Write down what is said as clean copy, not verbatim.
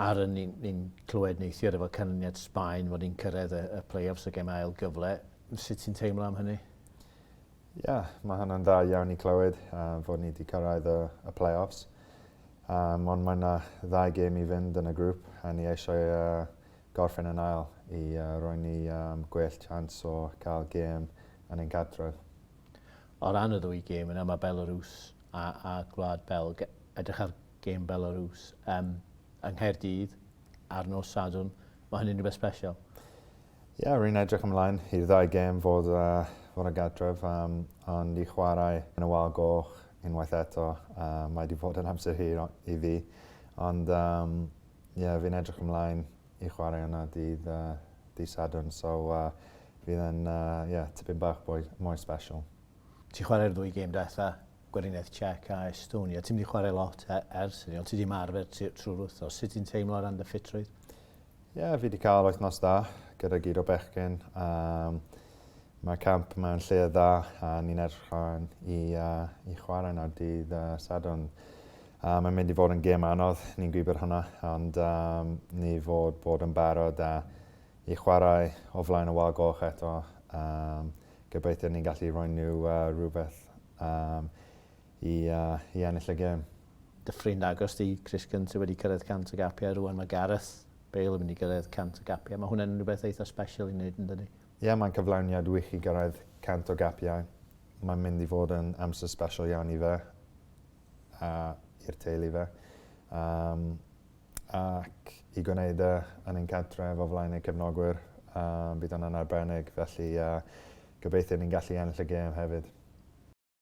Aaron, ni'n ni clywed neithiwr efo canlyniad Sbaen fod ni'n cyrraedd y, y play-offs y gemau ail gyfle. Sut ti'n teimlo am hynny? Ie, yeah, mae hynny'n dda iawn i clywed fod ni wedi cyrraedd y, y play-offs. Ond mae yna ddau gêm i fynd yn y grŵp a ni eisiau gorffen yn ail i roi ni gwell chance o cael gêm yn ein cartref. O ran y ddwy gêm yna, mae Belarus a, a Gwlad Belg, edrych ar gêm Belarus um, yng Nghaerdydd ar nos Sadwrn, mae hynny'n rhywbeth special. Ie, yeah, rwy'n edrych ymlaen i'r ddau gêm fod, fod yn gartref, ond i chwarae yn y wal goch unwaith eto, mae wedi bod yn amser hir i fi, ond um, yeah, fi'n edrych ymlaen i chwarae yna dydd, dydd Sadwrn, so fydd yn yeah, tipyn bach mwy, mwy special. Ti'n chwarae'r ddwy gêm diwetha, Gweriniaeth Czech a Estonia. Ti'n mynd i chwarae lot e, ers hynny, ond ti wedi ymarfer trwy'r wythnos. Sut ti'n teimlo o ran dy ffitrwydd? Ie, yeah, fi wedi cael wythnos dda gyda gyd o bechgyn. Mae camp mewn lle dda a ni'n edrych ymlaen i, i chwarae nawr dydd Sadwrn. Mae'n mynd i fod yn gêm anodd, ni'n gwybod hwnna, ond um, ni fod bod yn barod a i chwarae o flaen y wal goch eto. Um, gobeithio ni'n gallu rhoi nhw rhywbeth um, i, i ennill y gêm. Dy ffrind agos di, Chris Gunter, wedi cyrraedd 100 o gapiau, rwan mae Gareth Bale yn mynd i gyrraedd 100 o gapiau. Mae hwnna'n rhywbeth eitha special i wneud, yn dydi? Ie, yeah, mae'n cyflawniad wych i gyrraedd 100 o gapiau. Mae'n mynd i fod yn amser special iawn i fe a i'r teulu fe. Um, ac i gwneud e yn ein cartref o flaen ein cefnogwyr, bydd hwnna'n arbennig, felly gobeithio ni'n gallu ennill y gêm hefyd.